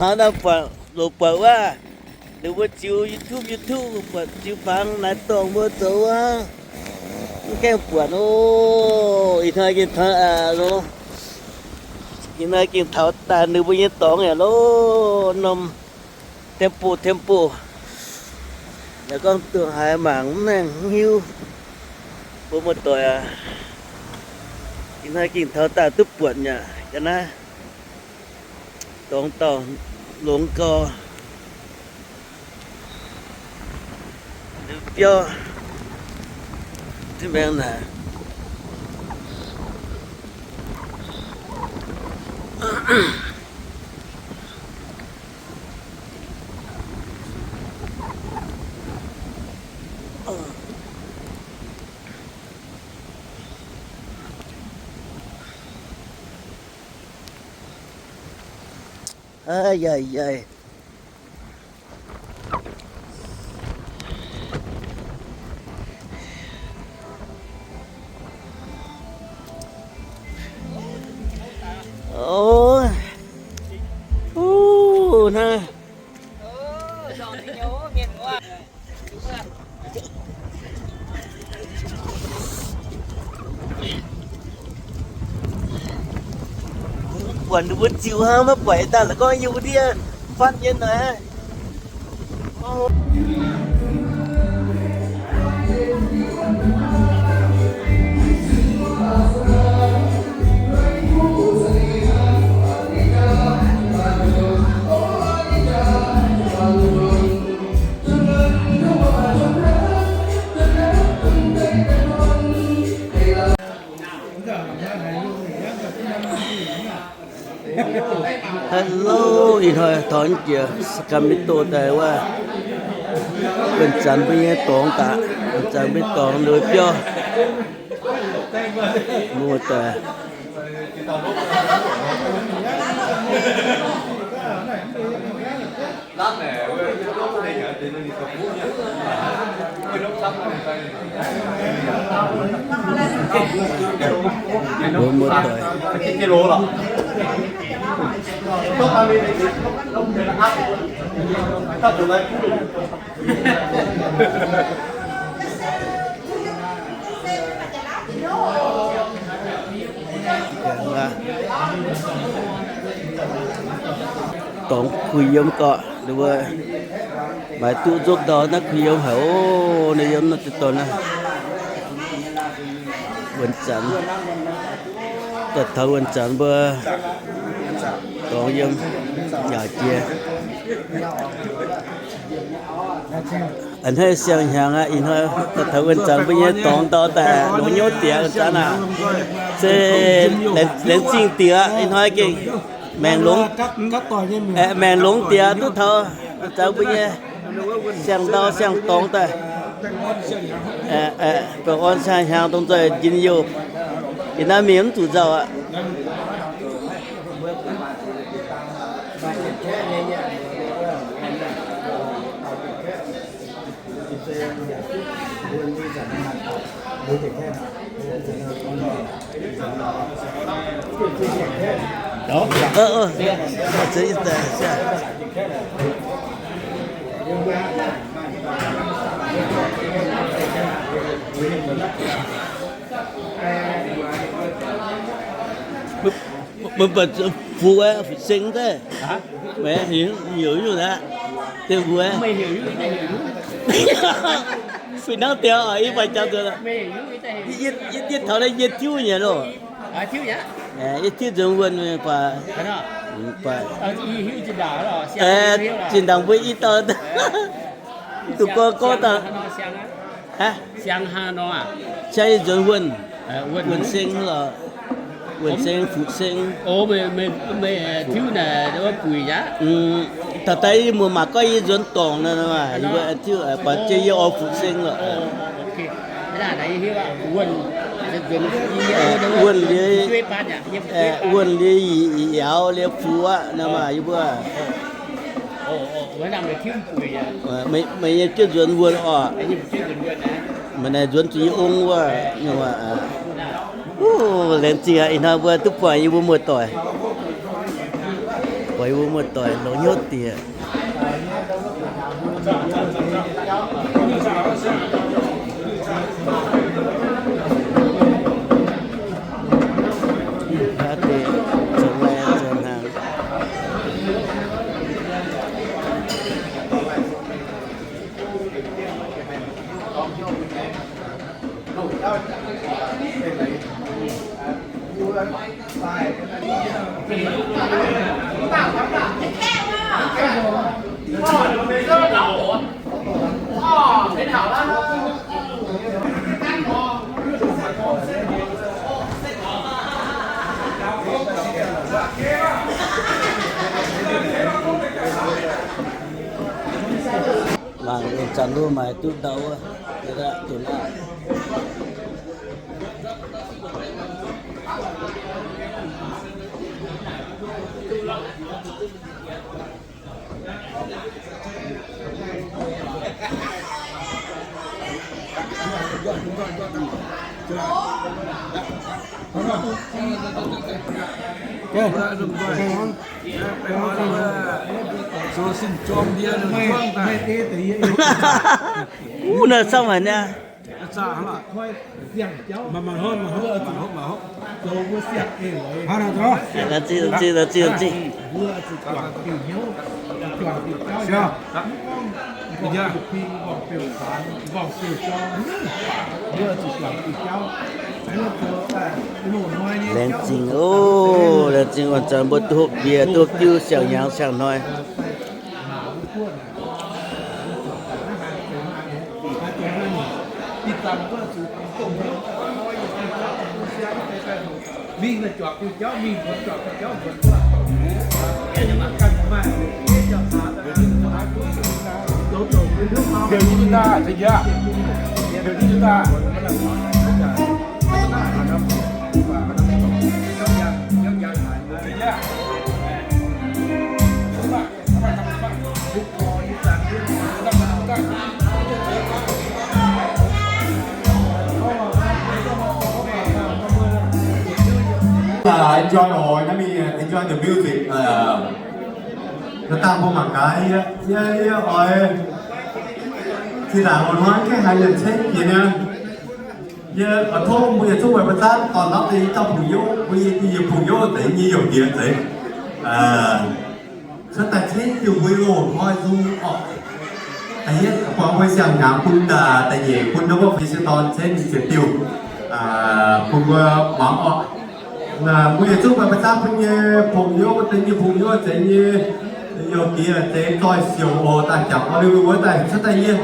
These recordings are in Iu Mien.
Hnangv naaiv buatc, longc buatc wuov, ninh mbuo ziux YouTube, YouTube buatc ziux fangx naaiv dorngx mbuo zoux wuov, mv gaengh buatc oc. Ih hnoi gengh taux, ih hnoi gengh taux daaih ninh mbuo nyei dorngx yaac lorqc, norm tempo, tempo. Naaiv gorngv duqv haaix mangc mv nengh mv hiuv. Mbuo muoz-doic aac, ih hnoi gengh taux daaih duqv buatc yaac ga'naaiv dorngx dauh longx gau. Biauv maengx naaic. Aav, yaac, yaac. Ov, hnangv. Buatc ninh mbuo ziux hnangv, maiv buatc daaih la'gorngv yie mbuo ndiev fatv nyei naaiv. Hello, ih hnoi taux jiex Sacramento daaih wuov, wuonh zanc mbuo nyei dorngx daaih, wuonh zanc mbuo nyei dorngx nduov biauv. Muoz-doic. Mbuo muoz-doic. Dorngx kuh yiem gorqv, mbuo maaih duqv nzopv ndau naaiv kuh yiem haic oc. Naaiv yiem naaiv deix dorngx naaiv, wuonh zanc, daaih taux wuonh zanc mbuo dorngx yiem nyaaic jiex. A'hneiv siang-hnyangx aqv. Ih hnoi daaih taux wuonh zanc mbuo nyei dorngx ndau daaih longx hnyouv diex wuonh zanc aac. Se laengz zingh diex aqv. Ih hnoi gengh maengc longx, maengc longx diex duqv taux wuonh zanc mbuo nyei siang-ndau siang-dorngx daaih. Baengh orn siang-hnyangx dongh nzoih njien-youh. Ih naaiv mingh mv zuqc nzauh aqv. Mbuo buatc fuqv aqv, fuqv seng daaih. Meih heuc nyungc aqv. Deix mbuo fih hnangv deix oc, yie mbuo jangx nzuonx. Yie taux naaiv yie tiuv nyei loh. Yie tiuv nzuonx wuonh baac, zinh ndaangc mbuo i dauh duqv gorngv gorngv daaih. Siang yie nzuonx wuonh, wuonh seng loh. Wuonh seng, fuqv seng. Taux daaih yie muoz mangc gorngv yie nzuonx dorngc nor, yie mbuo tiuv, buatc jienv yie oix fuqv seng loh. Wuonh liuz, wuonh liuz yaac liuz fuqv aqv nor maah, yie mbuo. Meih nyei jienv nzuonx wuonh oc. Meih naaic nzuonx zuqc yie ong wuov. Laengz zingh aqv, ih hnoi mbuo duqv buangh yie mbuo muoz-doic. Weic wuov muoz-doic longx hnyouv diex. Ih hnoi deix zoux lai zoux hnaangx. Mangc zanc lu maaiz duqv ndau wuov. Wuov naaiv cong haic niaa. Laengz zingh oc, laengz zingh wuov zanc mbuo duqv hopv mbiec, duqv hopv diuv siang-hnyangx siang-hnoi. Enjoy the, I mean, enjoy the music. Naaiv dangh mbuo mangc gaax, yie, yie, yie oix zinh ndaangc loz-hnoi gaengh haiz yietc ceng jiex niaa. Yie oix tov mbuo yietc zungv meih mbuo zaanv dorn lorqc deix dauh bungx-youz, mbuo nyei bungx-youz deix nyei yiem diex deix. Cuotv daaih ceng diuh mbuo loz-hnoi nzung orqc. Da'yietv buangh mbuo siang-hnyangx bun daaih, da'nyeic bun wuov nyei sieqv dorn ceng ziepc diuh, bun mbuo muangx orqc. Mbuo yietc zungv meih mbuo zaanv bun nyei bungx-youz, deix nyei bungx-youz, deix nyei youz diex deix zoih siouc oc, daaih jangx orn wuov daaih cuotv daaih yie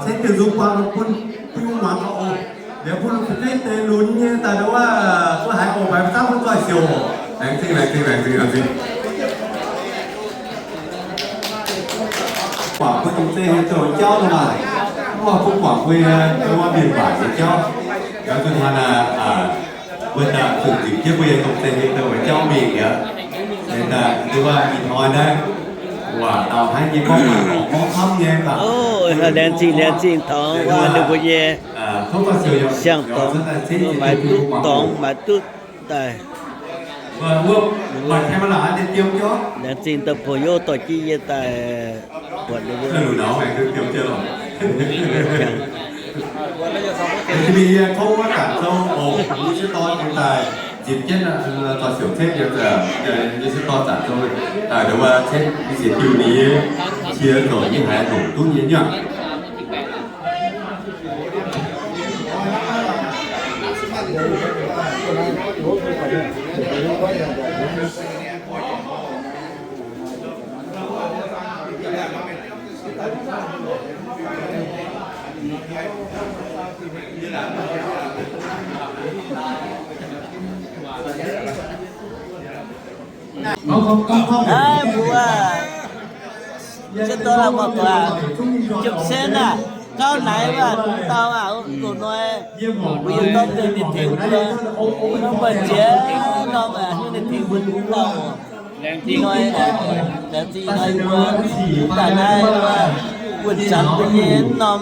ceng diuh nzung buangh bun bun muangx orqc. Liuz bun fu'jueiv deix lunx nyei daaih wuov, zuov haiz oc, meih mbuo zaanv bun zoih siouc oc. Laengz zingh, laengz zingh, laengz zingh, laengz zingh. Guangc mbuo dongh zeiv nyei douh jauv naaic, mv baac bun guangc mbuo nyei wuov mienh waac nyei jauv. Yaac zuqc hnangv naaic, mbuo daaih zuqc nzipc jienv mbuo nyei dongh zeiv nyei douh jauv mingh aqv. Daaih nduov ih hnoi naaiv, waac dauh hnangv nyei gorngv waac gorngv camv nyei. Laengz zingh, laengz zingh taux wuov ninh mbuo nyei siang-dorngx, maaiz duqv dorngx, maaiz duqv daaih. Laengz zingh dauh bungx-youz dorh jienv yie daaih buatc ninh mbuo. Yie tov wuov zanc zouv oc, yie sieqv dorn daaih nzipc jienv zoih siouc ceng, yie sieqv dorn zanc zouv daaih wuov ceng, yie ziouc diuh ninh nyei qiex zoux nyei haaix nongc duqv nyei nyuoqc. Naaiv mbuo, se dov la'maah guaax, jomc sen aac, gauv naaiv waac dungx dau aac, loz-hnoi mbuo yiem dorngx deix mienh tengx mbuo, mbuo mbu'ziex norm aac, ninh tengx mbuo dungx dau oc. Ih hnoi, laengz zingh ih hnoi mbuo daaih naaiv wuov wuonh zanc mbuo nyei norm,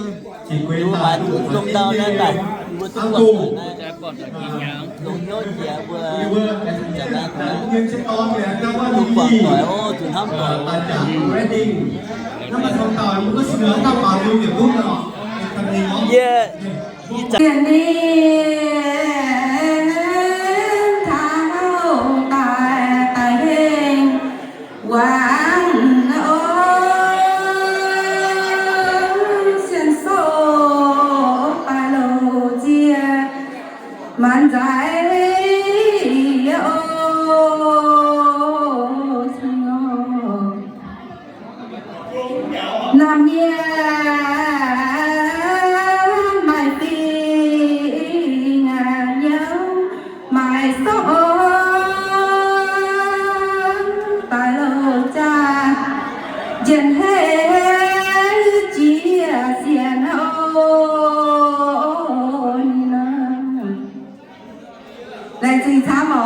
mbuo maaiz duqv domh ndau naaiv daaih. Mbuo duqv buangh doic naaiv, longx hnyouv jiex mbuo, mbuo buangh doic oc, zuqc hnamv doic. Yie, yie zanc ninh taux daaih, daaih hengh wangc oc, sienx sou baaix louc ziex maanc nzaic oc. Naamh nyiemv maaih fingx aqv, nyiemv maaih sorqv daaih louc jaax, njien-heiv jiex sienx oc. Laengz zingh camv oc.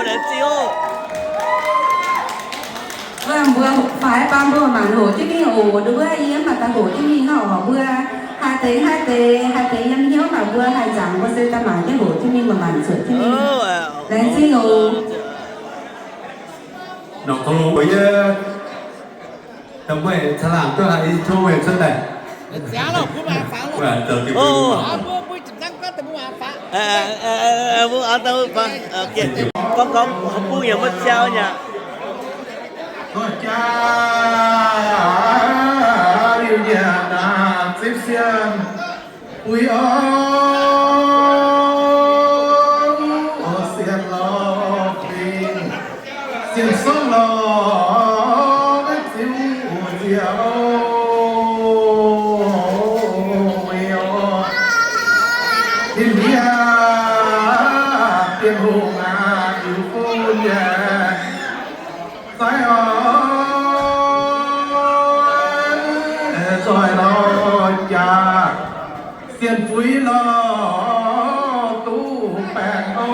Laengz zingh oc. Mbuo faix baan mbuo maanc hoqc jienv mingh oc. Nduov yie mv baac daaih hoqc jienv mingh nor oc. Mbuo haih deix, haih deix, haih deix yiem hnyouv naaic mbuo haih nzaangc, mbuo se daaih maanc jienv hoqc jienv mingh, maaih maanc zuotc jienv mingh. Laengz zingh oc. Nor kungx longx mbuo yie, meih caangh laangh duqv haiz i tov meih cuotv daaih. Gorngv gorngv bung yaac maiv ziangv nyei. Liuz nyanc naaic zipv sienh buix oc, sienx lorz fingx, sienx sorqv lorz ziuv nziex oc. Ninh ndiev Bienh Hungh aqv, liuz bun yaac zaiv oc, zoih lorz jaax, sienx fuix lorz duqv baengh oc.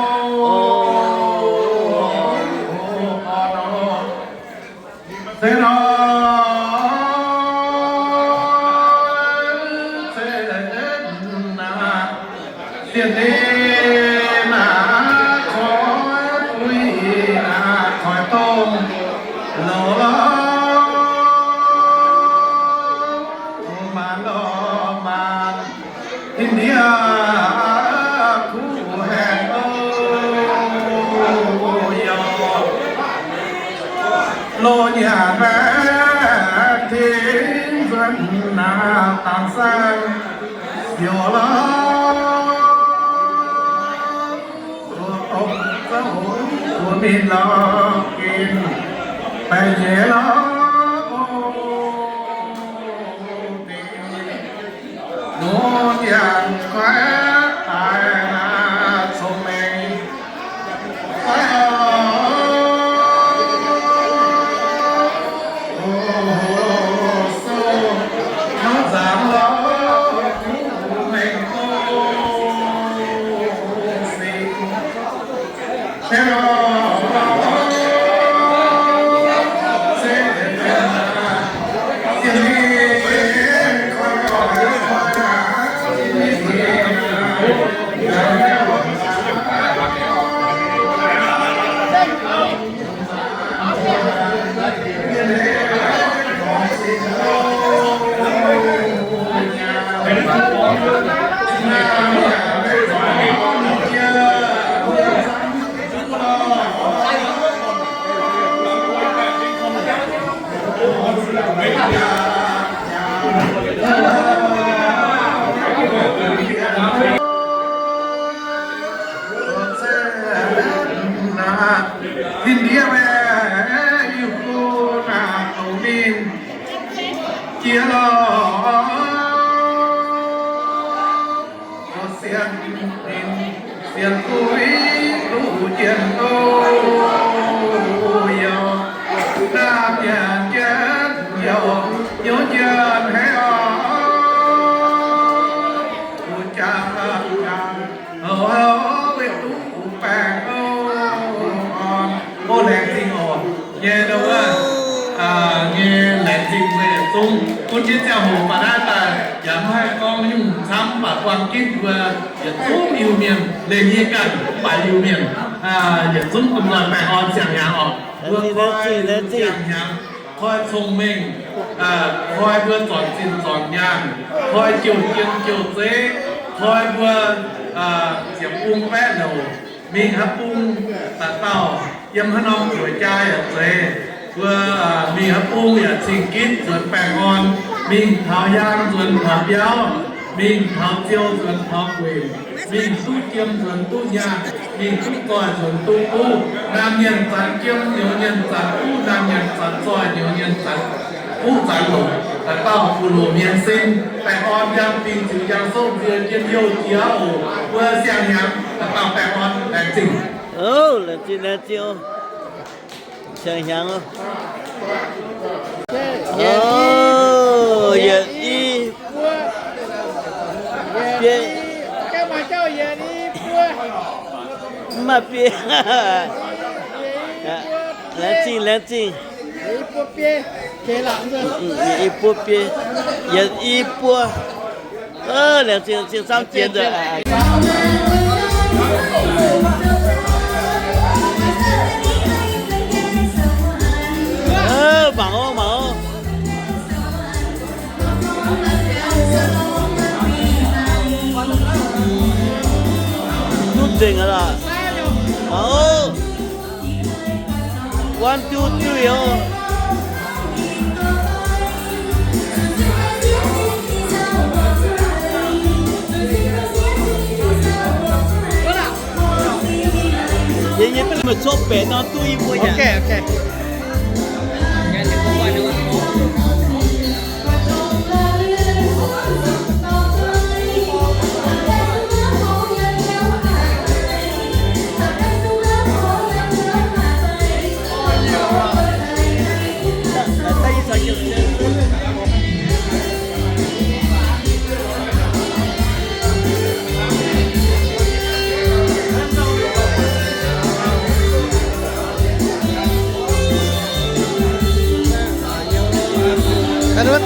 Se nor, se naaic, sienx ninh naaic, koiv fuix naaic, koiv dongh loz lorz maanc lorz maanc, ninh ndiev kuv haengh oc. Loz nyanc maengx tengx nzuonx naaic dangx saeng siouc lorz, mbuo mingh lorz ginc baeqc nyeic lorz. Nor yaac kuaaiv daaih naaic cong-mengh fai oc. O, sou hnangv nzaangc lorz kuv mengh o, singx. Ninh ndiev maiv yungh gu naaic dongh ninh jiex lorz sienx ninh, sienx duqv duqv jienh o, yaac naamh nyanc jienv yaac hnyouv jienh haic oc. Jangx jangx, o, weic duqv baengh o, o, laengz zingh oc. Nyei nduov, nyei laengz zingh mbuo nyei Zong bun jienv ziangh hoc baac naaiv daaih yaac mv haih gorngv nyungc camv, mv baac buang ginv mbuo yietc zungv Iu-Mienh, leih nyei ganh mv baac Iu-Mienh, yietc zungv domh nzoih baengh orn siang-hnyangx oc. Mbuo koi siang-hnyangx, koi cong-mengh, koi mbuo zornc zinh zornc nyaanh, koi jouh jien jouh zeiv, koi mbuo ziepc bung baeqv nouc mingh haaix bung, dauh dauh yiem haaix norm guoqv-jaa yaac zeiz. Mbuo mingh haaix bung yaac cing-gitv nzuonx baengh orn, mingh taux yaang nzuonx taux mbiauv, mingh taux ziou nzuonx taux gueic, mingh duqv jiem nzuonx duqv nyaanh, mingh duqv zoih nzuonx duqv buv. Naamh mienh zanc jiem, nyouz mienh zanc buv, naamh mienh zanc zoih, nyouz mienh zanc buv zanc longc. Dauh dauh fu-loc mienh sin, baengh orn njang bingx ziux njang souv nzie jienv youh jiex oc. Mbuo siang-hnyangx dauh dauh baengh orn, laengz zingh. Laengz zingh, laengz zingh. Siang-hnyangx. Yietc i, biei, mv maaih biei. Laengz zingh, laengz zingh. I buo biei, yietc i buo. Laengz zingh, laengz zingh camv jiex nzengc. Mangc oc, mangc oc. Duqv nzengc aqv lorqc. Mangc oc. One, two, three oc. Yie, yie duqv meih cov baeqc nor duqv i buo yaac.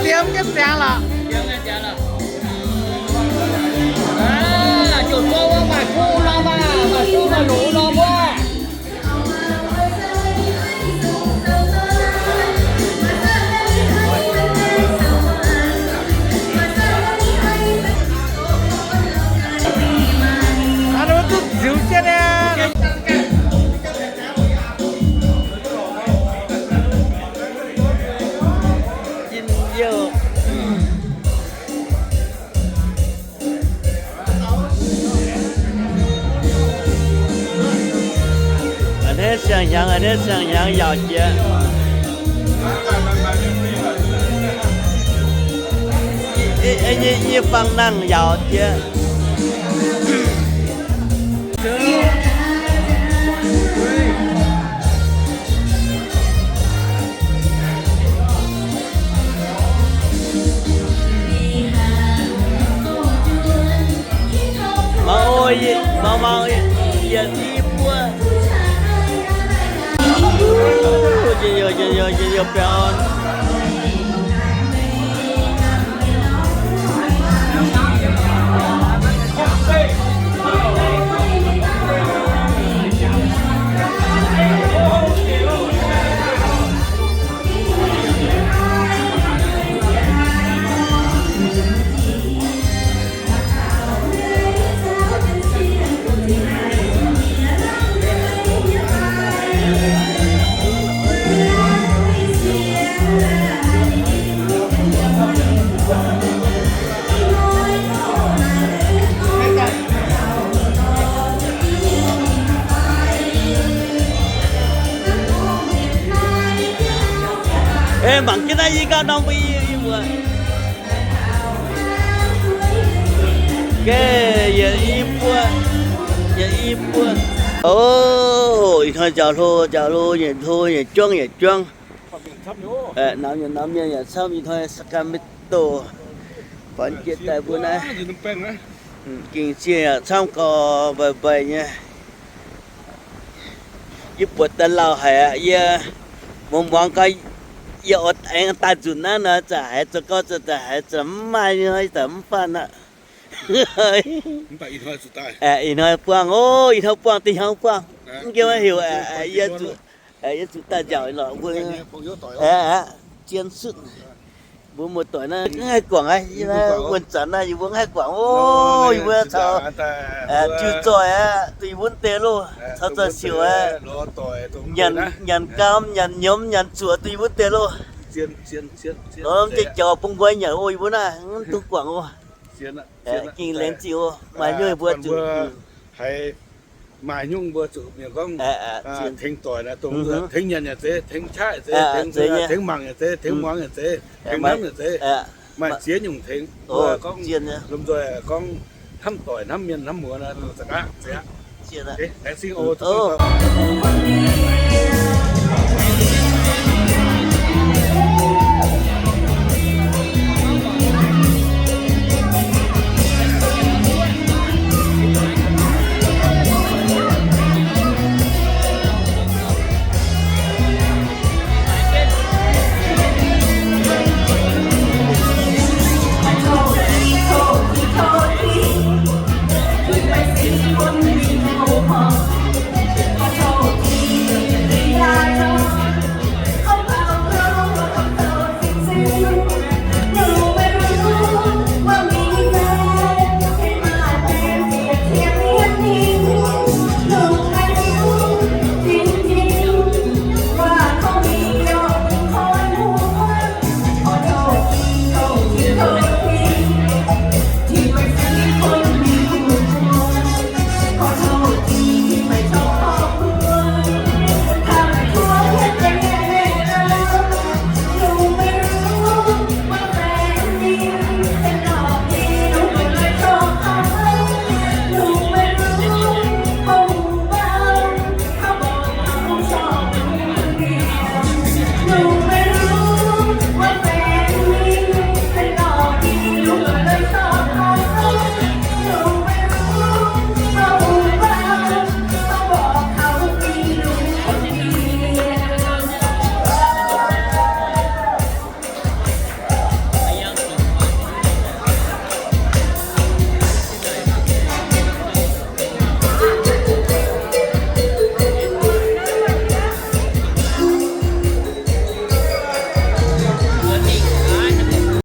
Ziemx jienv ziangx lorqc. A'hneiv siang-hnyangx, a'hneiv siang-hnyangx yaauc jiex. Nyei fang nangh yaauc jiex. Mangc oc, mangc, mangc, yietc i buo. Njien-youh, njien-youh, njien-youh baengh orn. Mangc jienv naaiv yie gauh norm mbuo yie mbuo. Geh yietc i buo, yietc i buo. Oc, ih hnoi nziaaux hlo, nziaaux hlo, yietc hlo, yietc juangv, yietc juangv. Naux mienh, naux mienh yaac camv. Ih hnoi Sacramento, buatc jiex daaih mbuo naaiv, gengh zienh yaac camv gau, mbaiv mbaiv nyei. Yie buatc daaih lauh haic aqv. Yie muangx muangx gau, Yie oix aengx daaih nzunc naaiv nor, za'haiz zoux gau, za'haiz za'haiz mv maaih, ih hnoi za'haiz mv faanh aqv. Ih hnoi buangh, o, ih hnoi buangh, da'nyeic hnoi buangh. Mv nqemh heuc, yie zuqc daaih nziaauc lorqc. Zien sutv. Mbuo muoz-doic naaiv mv haih guangc aqv. Wuonh zanc naaiv yie mbuo mv haih guangc, o, yie mbuo caux jiu zoih aqv, duqv yie mbuo deix loh, caux zoih siouc aqv. Nyanc gaam, nyanc nyiemz, nyanc zuoqc, duqv yie mbuo deix loh. Lorz norm jai jaux bung nqoi nyanc, o, yie mbuo naaiv mv dungx guangc, o. Gengh laengz zingh, o. Maaih nyungc mbuo zuqc, haiz maaih nyungc mbuo zuqc mienh gorngv tengx doic naaiv, dongh tengx nyanc yaac zeiz, tengx qaqv yaac zeiz, tengx mangc yaac zeiz, tengx muangx yaac zeiz, tengx hnamv yaac zeiz. Maaih ziex nyungc tengx. Mbuo gorngv lomh nzoih gorngv hnamv doic, hnamv mienh, hnamv muoz naaiv, dongh za'gaav zeiz aqv. Laengz zingh, o.